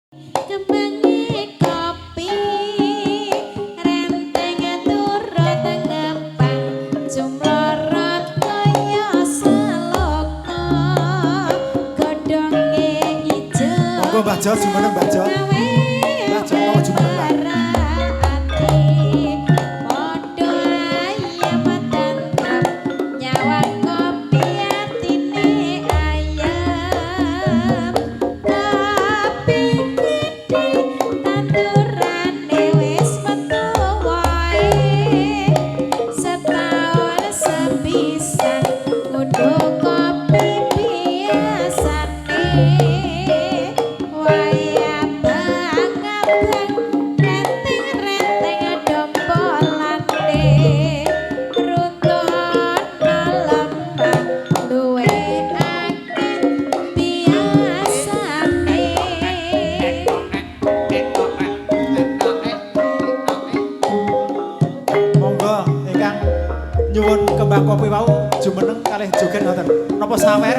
Kembange kopi renteng turut ngepang jumlorot kaya saloka godhonge ijo. Monggo, Mbah Jo, jumeneng, Mbah Jo. Mbah Jo, monggo jumeneng, Mbah. Padha ayem tentrem nyawang kopi atine ayem. Kopi gedhe tandurane wis metu wae, setaun sepisan ngundhuh kopi biasane. Wae abang-abang renteng-renteng dompolane runtuh ana lemah luwih akeh biasane. Monggo ingkang nyuwun kembang kopi wau jumeneng kalih joget ngoten. Napa sawer?